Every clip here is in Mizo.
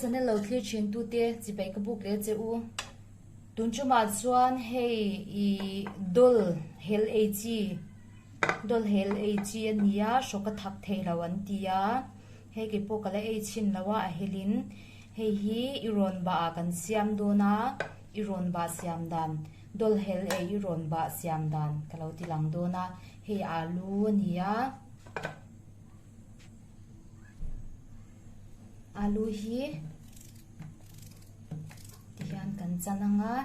channel lo thlir thin tute chibai ka buk leh che u. Tun tumah chuan hei i dawl hel ei chi dawl hel ei chi a ni a hrawk a thak thei lo an ti a hei kei pawh ka la ei chhin lo a a helin hei hi i rawn bah ah kan siam dawn a i rawn bah siam dan dawl hel ei i rawn bah siam dan ka lo ti lang dawn a hei alu a ni a. Alu hi tihian kan chan ang a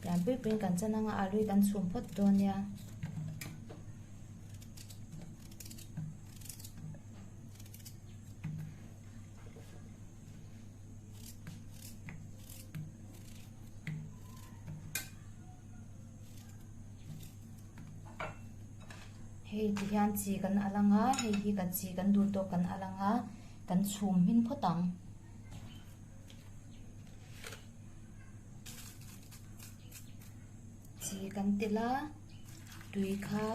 pian pui puiin kan chan ang a alu hi kan chhum phawt dawn nia. Hei ti hian chi kan al ang a hei hi kan chi kan duh tawk kan al ang a kan chhum hmin phawt ang. Chi kan telh a tui kha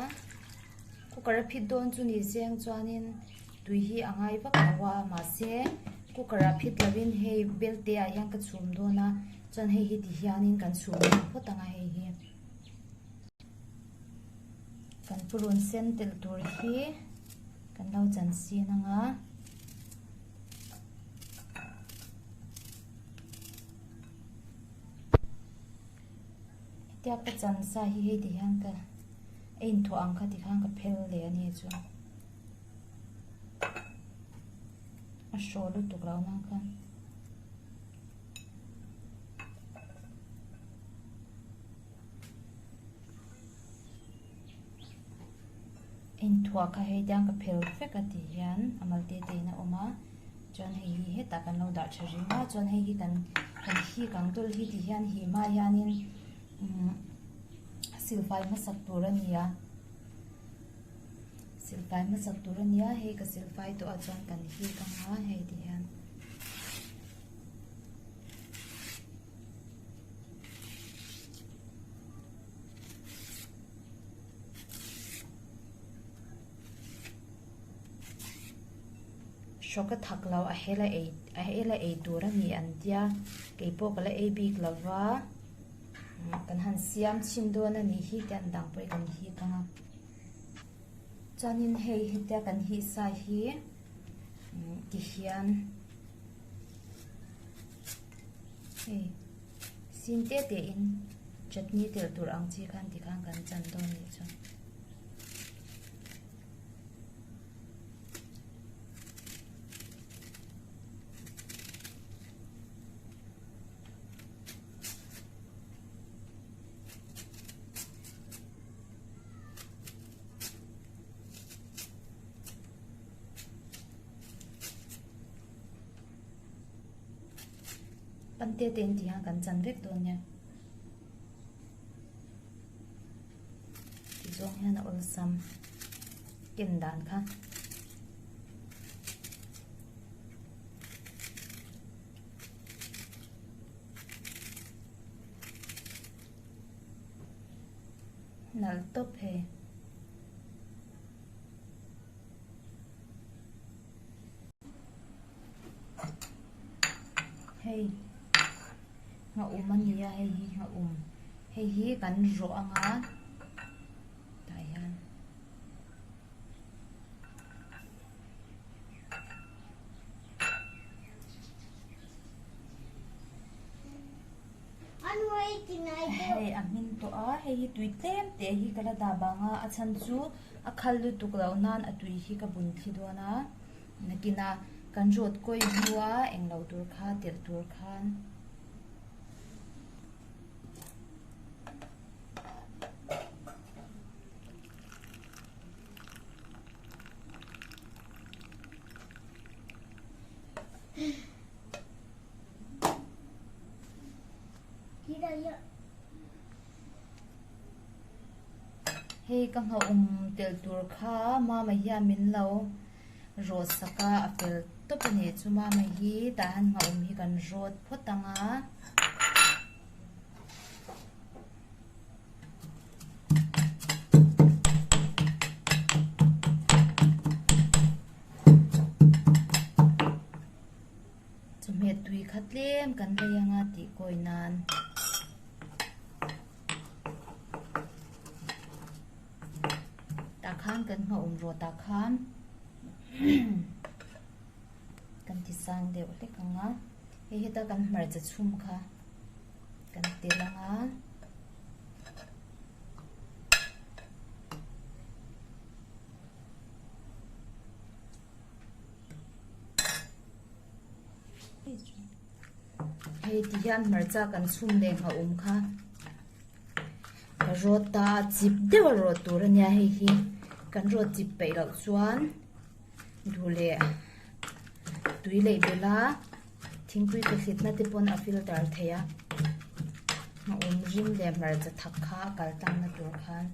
cooker a phit dawn chu ni seng chuanin tui hi a ngai vak lo a mahse cooker ah phit lovin hei bel te ah hian ka chhum dawn a chuan hei hi ti hianin kan chhum hmin phawt ang a hei hi. Kan purun sen telh tur hi kan lo chan sin ang a. Hetia ka chan sa hi hei ti hian ka a inthuah ang kha ti khan ka phel leh a ni chu. A hraw lutuk lo nang khan. Inthuah kha hei tiang ka phel vek a tih hian a mal te te in a awm a chuan hei hi hetah kan lo dah tha reng a chuan hei hi kan kan hik ang dawlh hi tih hian hih hma hianin umm silfai hmasak tur a ni a silfai hmasak tur a ni a hei ka silfai tawh ah chuan kan hik ang a hei ti hian. Hrawk a thak lo a hel a ei a hel a ei tur a ni an tia keipawh ka la ei bik lo va kan han siam chhin dawn a nih hi tiang dang pawh hi kan hik ang a chuanin hei hetia kan hih sa hi tihian. Hei sin te te in chutney telh tur ang chi khan tikhan kan chan dawn nih chu. Pante te in tih hian kan chan vek dawn nia. Tizawng hian a awlsam ken dan kha. Nalh tawp hei. Hei ngha um a ni a hei hi ngha um hei hi kan rawh ang a tah hian hei a hmin tawh a hei hi tui tlem te hi ka la dah bang a a chhan chu a khal lutuk loh nan a tui hi ka bun thli dawn a nakinah kan rawt kawi hnua englo tur kha telh tur khan. Hei ka nghauhawm telh tur kha mama hian min lo rawt sak a a fel tawp a ni chu mama hi tah hian nghauhawm hi kan rawt phawt ang a. Tlem kan lei anga tih kawi nan. Tah khan kan nghawm rawh tah khan kan ti sang deuh hlek ang a, hei heta kan hmarcha chhum kha kan tel ang a. Hei ti hian hmarcha kan chhum leh nghahawm kha ka rawt ta a chip deuh a rawt tur a nia hei hi kan rawt chip peih loh chuan duh leh tui leh belh a thingpui ka hlitna te pawn a filter thei a nghahawm rim leh hmarcha thak kha a kal tlang na tur khan.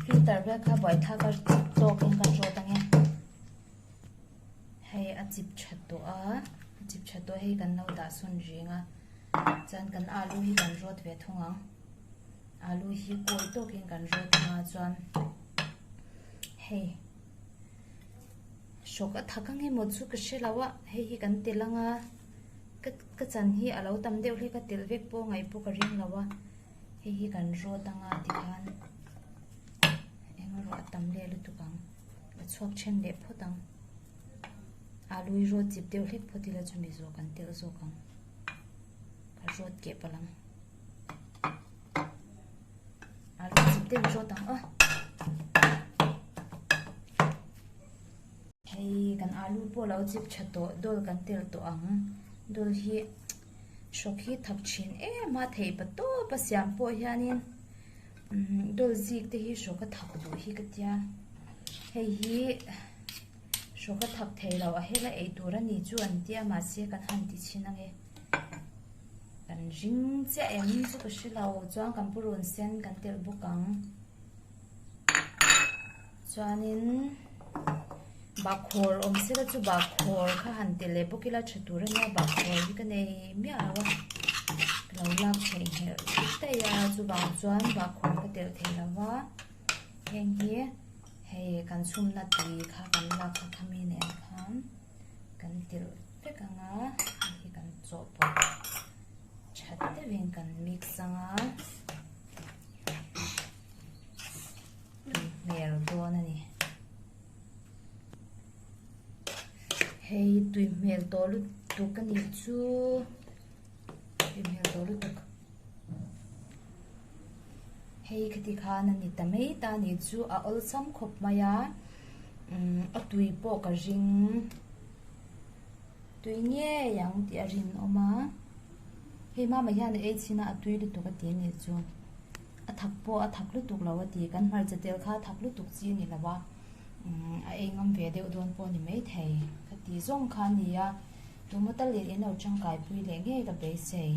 Filter vel kha buaithlak a chip tawk in kan rawt ange hei a chip tha tawh a a chip tha tawh hei kan lo dah sawn reng a chuan kan alu hi kan rawt ve thung ang alu hi kawi tawk in kan rawt anga chuan hei hrawk a thak ange maw chu ka hre lo a hei hi kan tel anga. Ka ka chan hi a lo tam deuh hlek a telh vek pawh ngaih pawh ka ring lo a hei hi kan rawt anga tikhan eng erawh a tam leh lutuk ang a chhuak then leh phawt ang alu hi rawt chip deuh hlek phawt ila chumi zawh kan telh zawk ang ka rawt keh palh ang alu chip deuh rawt ang aw. Hei kan alu pawh lo chip tha tawh dawl kan tel tawh ang dawl hi hrawk hi thak thin em a theih pa tawp a siam pawh hianin umm dawl zik te hi hrawk a thak duh hi ka tia hei hi hrawk a thak thei lo a hela ei tur a ni chu an tia mahse kan han ti chhin ange kan ring chiah em chu ka hre lo chuan kan purun sen kan tel bawk ang. Chuanin bahkhawr awm sela chu bahkhawr kha han ti leh bawk ila tha tur ania bahkhawr hi ka nei miah lo a ka lo lak theih nghelh daih a chuvang chuan bahkhawr ka telh thei lo va heng hi hei kan chhumna tui kha kan lak kha khami nen khan kan telh vek ang a hei hi kan chawhpawlh tha deuhin kan mix ang a. Tui hmel dawn a ni. Hei tui hmel tawh lutuk a nih chu. Tui hmel tawh lutuk. Hei khati khan a ni ta mai ta a nih chu a awlsam khawp mai a. Umm a tui pawh ka ring. Tui ngei ang tih a rinawm a. Hei mama hian a ei chhin a a tui lutuk a ti a nih chu. A thak pawh a thak lutuk lo a ti. Kan hmarcha tel kha a thak lutuk chi a ni lo a, umm a ei ngam ve deuh dawn pawh a ni maithei. Ka ti zawng kha a ni a, tumaw tal in in lo tangkai pui leh ngei ka beisei.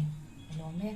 Ka lawm e.